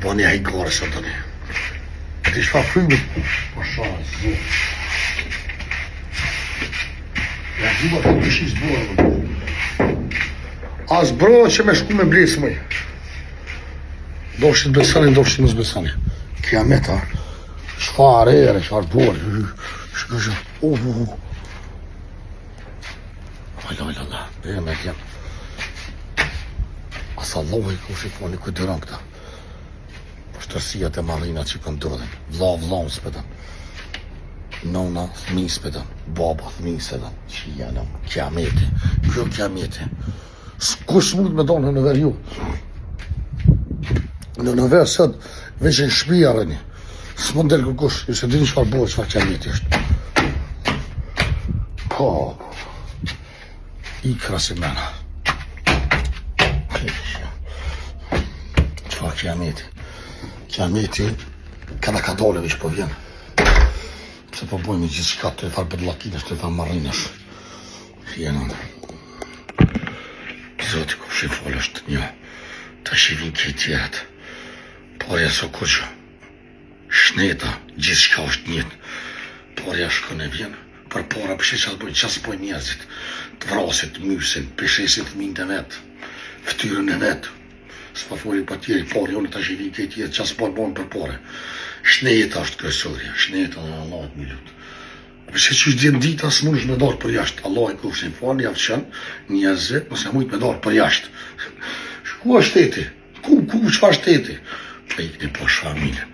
Bani hajgare sot tani. A ti çfarë frymë? Po sha, zot. Ja gjuba të të shis borë. As bro që me shku me blesë mëj. Dofshit besani, dofshit mos besani. Kiamet, a? Çfarë ere, çfarë borë. Shko, shko. Uh, uh, uh. Hala, hala, hala. E, me djem. As Allahu i kush i foni ku duron këta. Poshtërsia të marrina që po ndodhin. Vlla, vllaun s'pe don. Nona, fëmi s'pe don. Baba, fëmi s'pe don. Që janë, kiameti. Kjo kiameti. Kush s'mund me donë në verë ju? Në në verë sot, veç në shpia rëni. S'mund del kërkush, ju s'e dini çfarë bëhet, çfarë kiameti është. Po, ikra si mena. Çfarë kiameti? Kiameti, kada ka dole veç po vjen. Pse po bojmë gjithçka të farë budallakinash, të farë marrinash. Jena. Zoti kush i fol është një. Tash i vinë këti tjerat. Parja s'o kurgjë. Shneta, gjithçka është njët. Parja shkon e vjen. Për para pëshe që të bëjnë, që s'bojnë njerëzit. Të vrasin, të mysin, peshesin fëmijët e vet. Fytyrën e vet. S'po foli pa tjeri, por jo në tash i vinë këti tjerat, që s'po bojnë për pare. Shneta është kryesorja, shneta dhe Allahut me lutë. Pse qysh vjen dita s'mundesh me dalë për jashtë. Allah i kofshin falë, ja vqen njerëzve, mos ja mujt me dalë për jashtë. Ku është shteti? Ku, ku, çfarë shteti? Po ikni po familjen.